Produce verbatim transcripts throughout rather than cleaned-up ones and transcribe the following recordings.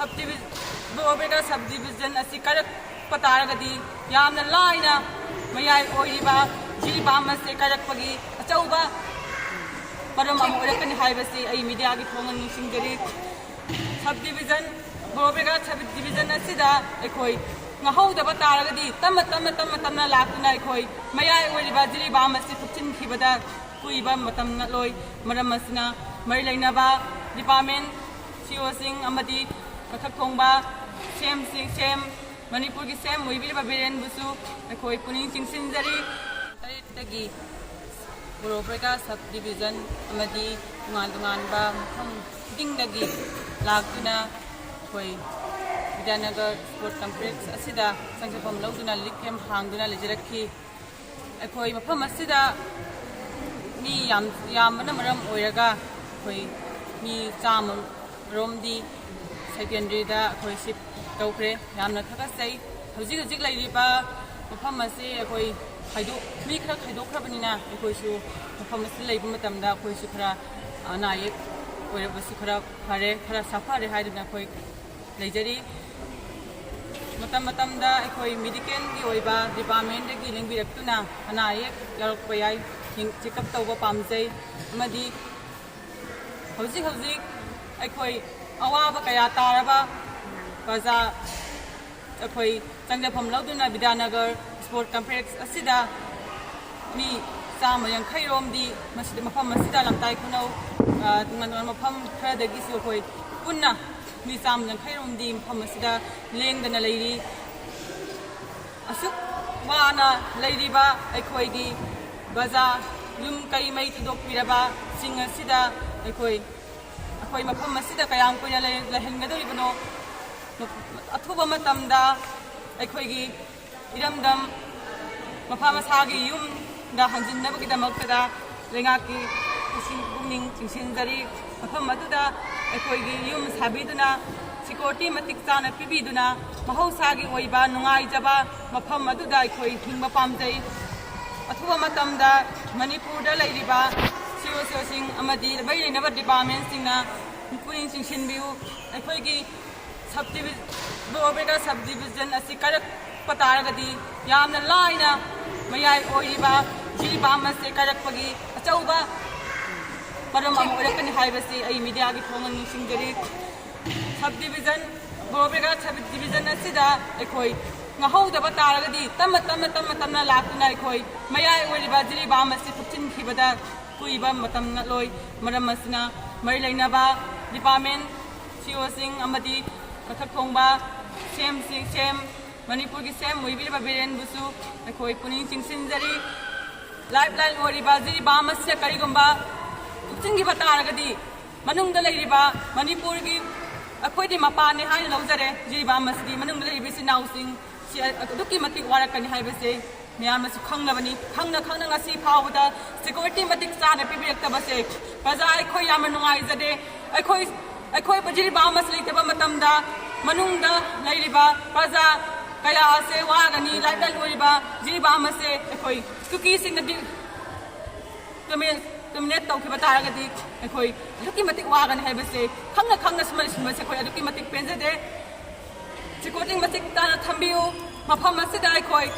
Sub ꯗꯤꯚꯤ-, ꯕꯣꯔꯣꯕꯦꯒꯥ sub division ꯑꯁꯤ ꯀꯥꯏꯔꯛꯄ ꯇꯥꯔꯒꯗꯤ ꯌꯥꯝꯅ ꯂꯥꯏꯅ ꯃꯌꯥꯏ ꯑꯣꯏꯔꯤꯕ ꯖꯤꯔꯤꯕꯥꯝ ꯑꯁꯤ ꯀꯥꯏꯔꯛꯄꯒꯤ ꯑꯆꯧꯕ ꯃꯔꯝ ꯑꯃ ꯑꯣꯏꯔꯛꯀꯅꯤ ꯍꯥꯏꯕꯁꯤ ꯑꯩ ꯃꯤꯗꯤꯌꯥꯒꯤ ꯊꯣꯡꯅ ꯅꯤꯡꯁꯤꯡꯖꯔꯤ꯫ ꯁꯕ ꯗꯤꯚꯤꯖꯟ, ꯕꯣꯔꯣꯕꯦꯒꯥ ꯁꯕ ꯗꯤꯚꯤꯖꯟ ꯑꯁꯤꯗ ꯑꯩꯈꯣꯏ ꯉꯥꯍꯧꯗꯕ ꯇꯥꯔꯒꯗꯤ ꯇꯞꯅ ꯇꯞꯅ ꯇꯞꯅ ꯇꯞꯅ ꯂꯥꯛꯇꯨꯅ ꯑꯩꯈꯣꯏ ꯃꯌꯥꯏ ꯑꯣꯏꯔꯤꯕ ꯖꯤꯔꯤꯕꯥꯝ ꯑꯁꯤ ꯊꯨꯞꯆꯤꯟꯈꯤꯕꯗ ꯀꯨꯏꯕ ꯃꯇꯝ ꯅꯠꯂꯣꯏ꯫ ꯃꯔꯝ ꯑꯁꯤꯅ ꯃꯔꯤ ꯂꯩꯅꯕ ꯗꯤꯄꯥꯔꯠꯃꯦꯟ ꯁꯤ ꯏ ꯑꯣꯁꯤꯡ ꯑꯃꯗꯤ ꯃꯊꯛ ꯊꯣꯡꯕ ꯁꯤ ꯑꯦꯝꯁꯤꯡ, ꯁꯤ ꯑꯦꯝ, ꯃꯅꯤꯄꯨꯔꯒꯤ ꯁꯤ ꯑꯦꯝ ꯑꯣꯏꯕꯤꯔꯤꯕ ꯕꯤꯔꯦꯟꯕꯨꯁꯨ ꯑꯩꯈꯣꯏ ꯄꯨꯛꯅꯤꯡ ꯆꯤꯡꯁꯤꯟꯖꯔꯤ꯫ ꯇꯔꯦꯠꯇꯒꯤ ꯕꯣꯔꯣꯕꯦꯒꯥ ꯁꯕ ꯗꯤꯚꯤꯖꯟ ꯑꯃꯗꯤ ꯇꯣꯉꯥꯟ ꯇꯣꯉꯥꯟꯕ ꯃꯐꯝ ꯈꯨꯗꯤꯡꯗꯒꯤ ꯂꯥꯛꯇꯨꯅ ꯑꯩꯈꯣꯏ ꯕꯤꯗ꯭ꯌꯥꯅꯒꯔ ꯁ꯭ꯄꯣꯔꯠ ꯀꯝꯄ꯭ꯂꯦꯛꯁ ꯑꯁꯤꯗ ꯆꯪꯖꯐꯝ ꯂꯧꯗꯨꯅ ꯂꯤꯛ ꯀꯦꯝ ꯍꯥꯡꯗꯨꯅ ꯂꯩꯖꯔꯛꯈꯤ꯫ ꯑꯩꯈꯣꯏ ꯃꯐꯝ ꯑꯁꯤꯗ ꯃꯤ ꯌꯥꯝ, ꯌꯥꯝꯕꯅ ꯃꯔꯝ ꯑꯣꯏꯔꯒ ꯑꯩꯈꯣꯏ ꯃꯤ ꯆꯥꯝꯃ ꯔꯣꯝꯗꯤ ꯁꯦꯀꯦꯟꯗꯔꯤꯗ ꯑꯩꯈꯣꯏ ꯁꯤꯐ ꯇꯧꯈ꯭ꯔꯦ꯫ ꯌꯥꯝꯅ ꯊꯥꯒꯠꯆꯩ꯫ ꯍꯧꯖꯤꯛ ꯍꯧꯖꯤꯛ ꯂꯩꯔꯤꯕ ꯃꯐꯝ ꯑꯁꯤ ꯑꯩꯈꯣꯏ ꯈꯥꯏꯗꯣꯛ-, ꯃꯤ ꯈꯔ ꯈꯥꯏꯗꯣꯛꯈ꯭ꯔꯕꯅꯤꯅ ꯑꯩꯈꯣꯏꯁꯨ ꯃꯐꯝ ꯑꯁꯤꯗ ꯂꯩꯕ ꯃꯇꯝꯗ ꯑꯩꯈꯣꯏꯁꯨ ꯈꯔ ꯑꯅꯥ ꯑꯌꯦꯛ ꯑꯣꯏꯔꯕꯁꯨ ꯈꯔ ꯐꯔꯦ, ꯈꯔ ꯁꯥꯐꯔꯦ ꯍꯥꯏꯗꯨꯅ ꯑꯩꯈꯣꯏ ꯂꯩꯖꯔꯤ꯫ ꯃꯇꯝ ꯃꯇꯝꯗ ꯑꯩꯈꯣꯏ ꯃꯦꯗꯤꯀꯦꯜꯒꯤ ꯑꯣꯏꯕ ꯗꯤꯄꯥꯔꯠꯃꯦꯟꯗꯒꯤ ꯂꯦꯡꯕꯤꯔꯛꯇꯨꯅ ꯑꯅꯥ ꯑꯌꯦꯛ ꯌꯥꯎꯔꯛꯄ ꯌꯥꯏ, ꯆꯦꯛꯑꯞ ꯇꯧꯕ ꯄꯥꯝꯖꯩ꯫ ꯑꯃꯗꯤ ꯍꯧꯖꯤꯛ ꯍꯧꯖꯤꯛ ꯑꯩꯈꯣꯏ ꯑꯋꯥꯕ ꯀꯌꯥ ꯇꯥꯔꯕ ꯄ꯭ꯔꯖꯥ ꯑꯩꯈꯣꯏ ꯆꯪꯖꯐꯝ ꯂꯧꯗꯨꯅ ꯕꯤꯗ꯭ꯌꯥꯅꯒꯔ ꯁ꯭ꯄꯣꯔꯠ ꯀꯝꯄ꯭ꯂꯦꯛꯁ ꯑꯁꯤꯗ ꯃꯤ ꯆꯥꯝꯃ ꯌꯥꯡꯈꯩ ꯔꯣꯝꯗꯤ ꯃꯁꯤꯗ, ꯃꯐꯝ ꯑꯁꯤꯗ ꯂꯝꯇꯥꯏ ꯈꯨꯅꯧ, ꯑ, ꯇꯣꯉꯥꯟ ꯇꯣꯉꯥꯟꯕ ꯃꯐꯝ ꯈꯔꯗꯒꯤꯁꯨ ꯑꯩꯈꯣꯏ ꯄꯨꯟꯅ ꯃꯤ ꯆꯥꯝꯃ ꯌꯥꯡꯈꯩ ꯔꯣꯝꯗꯤ ꯃꯐꯝ ꯑꯁꯤꯗ ꯂꯦꯡꯗꯅ ꯂꯩꯔꯤ꯫ ꯑꯁꯨꯛ ꯋꯥꯅ ꯂꯩꯔꯤꯕ ꯑꯩꯈꯣꯏꯒꯤ ꯕꯖꯥꯔ, ꯌꯨꯝ ꯀꯩ ꯃꯩ ꯊꯥꯗꯣꯛꯄꯤꯔꯕꯁꯤꯡ ꯑꯁꯤꯗ ꯑꯩꯈꯣꯏ, ꯑꯩꯈꯣꯏ ꯃꯐꯝ ꯑꯁꯤꯗ ꯀꯌꯥꯝ ꯀꯨꯏꯅ ꯂꯩ-, ꯂꯩꯍꯟꯒꯗꯧꯔꯤꯕꯅꯣ? ꯑꯊꯨꯕ ꯃꯇꯝꯗ ꯑꯩꯈꯣꯏꯒꯤ ꯏꯔꯝꯗꯝ ꯃꯐꯝ ꯃꯁꯥꯒꯤ ꯌꯨꯝꯗ ꯍꯟꯖꯤꯟꯅꯕꯒꯤꯗꯃꯛꯇꯗ ꯂꯩꯉꯥꯛꯀꯤ ꯄꯨꯛꯁꯤꯡ-, ꯄꯨꯛꯅꯤꯡ ꯆꯤꯡꯁꯤꯟꯖꯔꯤ꯫ ꯃꯐꯝ ꯑꯗꯨꯗ ꯑꯩꯈꯣꯏꯒꯤ ꯌꯨꯝ ꯁꯥꯕꯤꯗꯨꯅ, ꯁꯦꯀ꯭ꯌꯨꯔꯤꯇꯤ ꯃꯇꯤꯛ ꯆꯥꯅ ꯄꯤꯕꯤꯗꯨꯅ, ꯃꯍꯧꯁꯥꯒꯤ ꯑꯣꯏꯕ ꯅꯨꯡꯉꯥꯏꯖꯕ ꯃꯐꯝ ꯑꯗꯨꯗ ꯑꯩꯈꯣꯏ ꯍꯤꯡꯕ ꯄꯥꯝꯖꯩ꯫ ꯑꯊꯨꯕ ꯃꯇꯝꯗ ꯃꯅꯤꯄꯨꯔꯗ ꯂꯩꯔꯤꯕ ꯁꯤ ꯏ ꯑꯣꯁꯤꯡ ꯑꯃꯗꯤ ꯃꯔꯤ ꯂꯩꯅꯕ ꯗꯤꯄꯥꯔꯠꯃꯦꯟꯁꯤꯡꯅ ꯄꯨꯛꯅꯤꯡ ꯆꯤꯡꯁꯤꯟꯕꯤꯌꯨ꯫ ꯑꯩꯈꯣꯏꯒꯤ ꯁꯕ ꯗꯤꯚꯤ-, ꯕꯣꯔꯣꯕꯦꯒꯥ ꯁꯕ ꯗꯤꯚꯤꯖꯟ ꯑꯁꯤ ꯀꯥꯏꯔꯛꯄ ꯇꯥꯔꯒꯗꯤ ꯌꯥꯝꯅ ꯂꯥꯏꯅ ꯃꯌꯥꯏ ꯑꯣꯏꯔꯤꯕ ꯖꯤꯔꯤꯕꯥꯝ ꯑꯁꯤ ꯀꯥꯏꯔꯛꯄꯒꯤ ꯑꯆꯧꯕ ꯃꯔꯝ ꯑꯃ ꯑꯣꯏꯔꯛꯀꯅꯤ ꯍꯥꯏꯕꯁꯤ ꯑꯩ ꯃꯤꯗꯤꯌꯥꯒꯤ ꯊꯣꯡꯅ ꯅꯤꯡꯁꯤꯡꯖꯔꯤ꯫ ꯁꯕ ꯗꯤꯚꯤꯖꯟ, ꯕꯣꯔꯣꯕꯦꯒꯥ ꯁꯕ ꯗꯤꯚꯤꯖꯟ ꯑꯁꯤꯗ ꯑꯩꯈꯣꯏ ꯉꯥꯍꯧꯗꯕ ꯇꯥꯔꯒꯗꯤ ꯇꯞꯅ ꯇꯞꯅ ꯇꯞꯅ ꯇꯞꯅ ꯂꯥꯛꯇꯨꯅ ꯑꯩꯈꯣꯏ ꯃꯌꯥꯏ ꯑꯣꯏꯔꯤꯕ ꯖꯤꯔꯤꯕꯥꯝ ꯑꯁꯤ ꯊꯨꯞꯆꯤꯟꯈꯤꯕꯗ ꯀꯨꯏꯕ ꯃꯇꯝ ꯅꯠꯂꯣꯏ꯫ ꯃꯔꯝ ꯑꯁꯤꯅ ꯃꯔꯤ ꯂꯩꯅꯕ ꯗꯤꯄꯥꯔꯠꯃꯦꯟ ꯁꯤ ꯏ ꯑꯣꯁꯤꯡ ꯑꯃꯗꯤ ꯃꯊꯛ ꯊꯣꯡꯕ ꯁꯤ ꯑꯦꯝꯁꯤꯡ, ꯁꯤ ꯑꯦꯝ, ꯃꯅꯤꯄꯨꯔꯒꯤ ꯁꯤ ꯑꯦꯝ ꯑꯣꯏꯕꯤꯔꯤꯕ ꯕꯤꯔꯦꯟꯕꯨꯁꯨ ꯑꯩꯈꯣꯏ ꯄꯨꯛꯅꯤꯡ ꯆꯤꯡꯁꯤꯟꯖꯔꯤ꯫ ꯂꯥꯏꯐ ꯂꯥꯏꯟ ꯑꯣꯏꯔꯤꯕ ꯖꯤꯔꯤꯕꯥꯝ ꯑꯁꯤꯗ ꯀꯔꯤꯒꯨꯝꯕ ꯊꯨꯞꯆꯤꯟꯈꯤꯕ ꯇꯥꯔꯒꯗꯤ ꯃꯅꯨꯡꯗ ꯂꯩꯔꯤꯕ ꯃꯅꯤꯄꯨꯔꯒꯤ ꯑꯩꯈꯣꯏꯗꯤ ꯃꯄꯥꯟꯅꯤ ꯍꯥꯏꯅ ꯂꯧꯖꯔꯦ꯫ ꯖꯤꯔꯤꯕꯥꯝ ꯑꯁꯤꯗꯤ ꯃꯅꯨꯡꯗ ꯂꯩꯔꯤꯕ ꯏꯆꯤꯟ ꯏꯅꯥꯎꯁꯤꯡ ꯁꯤ ꯑꯗꯨꯛꯀꯤ ꯃꯇꯤꯛ ꯋꯥꯔꯛꯀꯅꯤ ꯍꯥꯏꯕꯁꯦ ꯃꯌꯥꯝꯅꯁꯨ ꯈꯪꯅꯕꯅꯤ꯫ ꯈꯪꯅ ꯈꯪꯅ ꯉꯁꯤ ꯐꯥꯎꯕꯗ ꯁꯦꯀ꯭ꯌꯨꯔꯤꯇꯤ ꯃꯇꯤꯛ ꯆꯥꯅ ꯄꯤꯕꯤꯔꯛꯇꯕꯁꯦ ꯄ꯭ꯔꯖꯥ ꯑꯩꯈꯣꯏ ꯌꯥꯝꯅ ꯅꯨꯡꯉꯥꯏꯖꯗꯦ꯫ ꯑꯩꯈꯣꯏ, ꯑꯩꯈꯣꯏ ꯖꯤꯔꯤꯕꯥꯝ ꯑꯁꯤ ꯂꯩꯇꯕ ꯃꯇꯝꯗ ꯃꯅꯨꯡꯗ ꯂꯩꯔꯤꯕ ꯄ꯭ꯔꯖꯥ ꯀꯌꯥ ꯑꯁꯦ ꯋꯥꯒꯅꯤ꯫ ꯂꯥꯏꯔꯤꯛ ꯂꯥꯏ ꯑꯣꯏꯔꯤꯕ ꯖꯤꯔꯤꯕꯥꯝ ꯑꯁꯦ ꯑꯩꯈꯣꯏ ꯀꯨꯀꯤꯁꯤꯡꯅꯗꯤ ꯇꯣꯃꯦ-, ꯇꯣꯃꯤꯅꯦꯠ ꯇꯧꯈꯤꯕ ꯇꯥꯔꯒꯗꯤ ꯑꯩꯈꯣꯏ ꯑꯗꯨꯛꯀꯤ ꯃꯇꯤꯛ ꯋꯥꯒꯅꯤ ꯍꯥꯏꯕꯁꯦ ꯈꯪꯅ ꯈꯪꯅ ꯁꯨꯃꯥꯏꯅ ꯁꯤꯟꯕꯁꯦ ꯑꯩꯈꯣꯏ ꯑꯗꯨꯛꯀꯤ ꯃꯇꯤꯛ ꯄꯦꯟꯖꯗꯦ꯫ ꯁꯦꯀ꯭ꯌꯨꯔꯤꯇꯤ ꯃꯇꯤꯛ ꯆꯥꯅ ꯊꯝꯕꯤꯌꯨ꯫ ꯃꯐꯝ ꯑꯁꯤꯗ ꯑꯩꯈꯣꯏ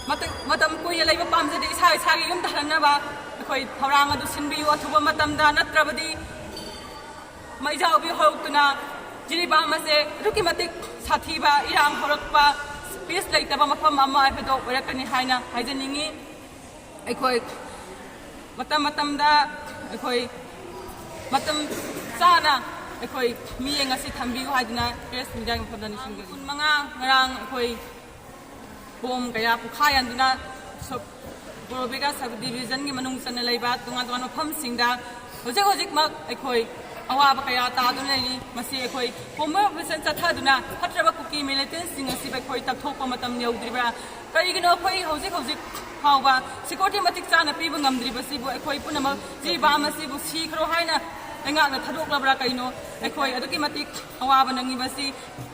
ꯃꯇꯝ, ꯃꯇꯝ ꯀꯨꯏꯅ ꯂꯩꯕ ꯄꯥꯝꯖꯗꯦ꯫ ꯏꯁꯥ ꯏꯁꯥꯒꯤ ꯌꯨꯝꯗ ꯍꯜꯂꯛꯅꯕ ꯑꯩꯈꯣꯏ ꯊꯧꯔꯥꯡ ꯑꯗꯨ ꯁꯤꯟꯕꯤꯌꯨ꯫ ꯑꯊꯨꯕ ꯃꯇꯝꯗ ꯅꯠꯇ꯭ꯔꯕꯗꯤ ꯃꯩꯖꯥꯎꯕꯤ ꯍꯧꯔꯛꯇꯨꯅ ꯖꯤꯔꯤꯕꯥꯝ ꯑꯁꯦ ꯑꯗꯨꯛꯀꯤ ꯃꯇꯤꯛ ꯁꯥꯊꯤꯕ ꯏꯔꯥꯡ ꯍꯧꯔꯛꯄ, ꯄꯤꯁ ꯂꯩꯇꯕ ꯃꯐꯝ ꯑꯃ ꯍꯥꯏꯕꯗꯣ ꯑꯣꯏꯔꯛꯀꯅꯤ ꯍꯥꯏꯅ ꯍꯥꯏꯖꯅꯤꯡꯉꯤ꯫ ꯑꯩꯈꯣꯏ ꯃꯇꯝ ꯃꯇꯝꯗ ꯑꯩꯈꯣꯏ ꯃꯇꯝ ꯆꯥꯅ ꯑꯩꯈꯣꯏ ꯃꯤꯠꯌꯦꯡ ꯑꯁꯤ ꯊꯝꯕꯤꯌꯨ ꯍꯥꯏꯗꯨꯅ ꯄ꯭ꯔꯦꯁ ꯃꯤꯗꯤꯌꯥꯒꯤ ꯃꯐꯝꯗ ꯅꯤꯡꯁꯤꯡꯖꯔꯤ꯫ ꯀꯨꯟꯃꯉꯥ ꯉꯔꯥꯡ ꯑꯩꯈꯣꯏ ꯕꯣꯝ ꯀꯌꯥ ꯄꯣꯈꯥꯏꯍꯟꯗꯨꯅ ꯁꯣ-, ꯕꯣꯔꯣꯕꯦꯒꯥ ꯁꯕ ꯗꯤꯕꯤꯖꯟꯒꯤ ꯃꯅꯨꯡ ꯆꯟꯅ ꯂꯩꯕ ꯇꯣꯉꯥꯟ ꯇꯣꯉꯥꯟꯕ ꯃꯐꯝꯁꯤꯡꯗ ꯍꯧꯖꯤꯛ ꯍꯧꯖꯤꯛꯃꯛ ꯑꯩꯈꯣꯏ ꯑꯋꯥꯕ ꯀꯌꯥ ꯇꯥꯗꯨꯅ ꯂꯩꯔꯤ꯫ ꯃꯁꯤ ꯑꯩꯈꯣꯏ ꯐꯣꯔꯃꯔ ꯑꯣꯄꯔꯦꯁꯟ ꯆꯠꯊꯗꯨꯅ ꯐꯠꯇ꯭ꯔꯕ ꯀꯨꯀꯤ ꯃꯤꯂꯤꯇꯦꯟꯁꯤꯡ ꯑꯁꯤꯕꯨ ꯑꯩꯈꯣꯏ ꯇꯛꯊꯣꯛꯄ ꯃꯇꯝ ꯌꯧꯗ꯭ꯔꯤꯕ꯭ꯔꯥ? ꯀꯔꯤꯒꯤꯅꯣ ꯑꯩꯈꯣꯏ ꯍꯧꯖꯤꯛ ꯍꯧꯖꯤꯛ ꯐꯥꯎꯕ ꯁꯦꯀ꯭ꯌꯨꯔꯤꯇꯤ ꯃꯇꯤꯛ ꯆꯥꯅ ꯄꯤꯕ ꯉꯝꯗ꯭ꯔꯤꯕꯁꯤꯕꯨ? ꯑꯩꯈꯣꯏ ꯄꯨꯝꯅꯃꯛ ꯖꯤꯔꯤꯕꯥꯝ ꯑꯁꯤꯕꯨ ꯁꯤꯈ꯭ꯔꯣ ꯍꯥꯏꯅ ꯂꯩꯉꯥꯛꯅ ꯊꯥꯗꯣꯛꯂꯕ꯭ꯔꯥ ꯀꯩꯅꯣ? ꯑꯩꯈꯣꯏ ꯑꯗꯨꯛꯀꯤ ꯃꯇꯤꯛ ꯑꯋꯥꯕ ꯅꯪꯉꯤꯕꯁꯤ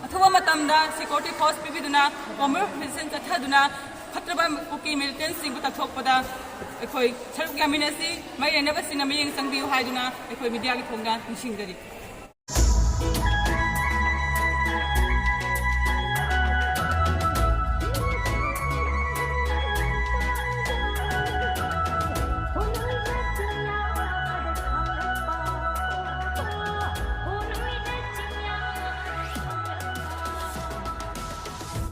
ꯑꯊꯨꯕ ꯃꯇꯝꯗ ꯁꯦꯀ꯭ꯌꯨꯔꯤꯇꯤ ꯐꯣꯔꯁ ꯄꯤꯕꯤꯗꯨꯅ ꯐꯣꯔꯃꯔ ꯑꯣꯄꯔꯦꯁꯟ ꯆꯠꯊꯗꯨꯅ ꯐꯠꯇ꯭ꯔꯕ ꯀꯨꯀꯤ ꯃꯤꯂꯤꯇꯦꯟꯁꯤꯡꯕꯨ ꯇꯛꯊꯣꯛꯄꯗ ꯑꯩꯈꯣꯏ ꯁꯔꯨꯛ ꯌꯥꯃꯤꯟꯅꯁꯤ꯫ ꯃꯔꯤ ꯂꯩꯅꯕꯁꯤꯡꯅ ꯃꯤꯠꯌꯦꯡ ꯆꯪꯕꯤꯌꯨ ꯍꯥꯏꯗꯨꯅ ꯑꯩꯈꯣꯏ ꯃꯤꯗꯤꯌꯥꯒꯤ ꯊꯣꯡꯗ ꯅꯤꯡꯁꯤꯡꯖꯔꯤ꯫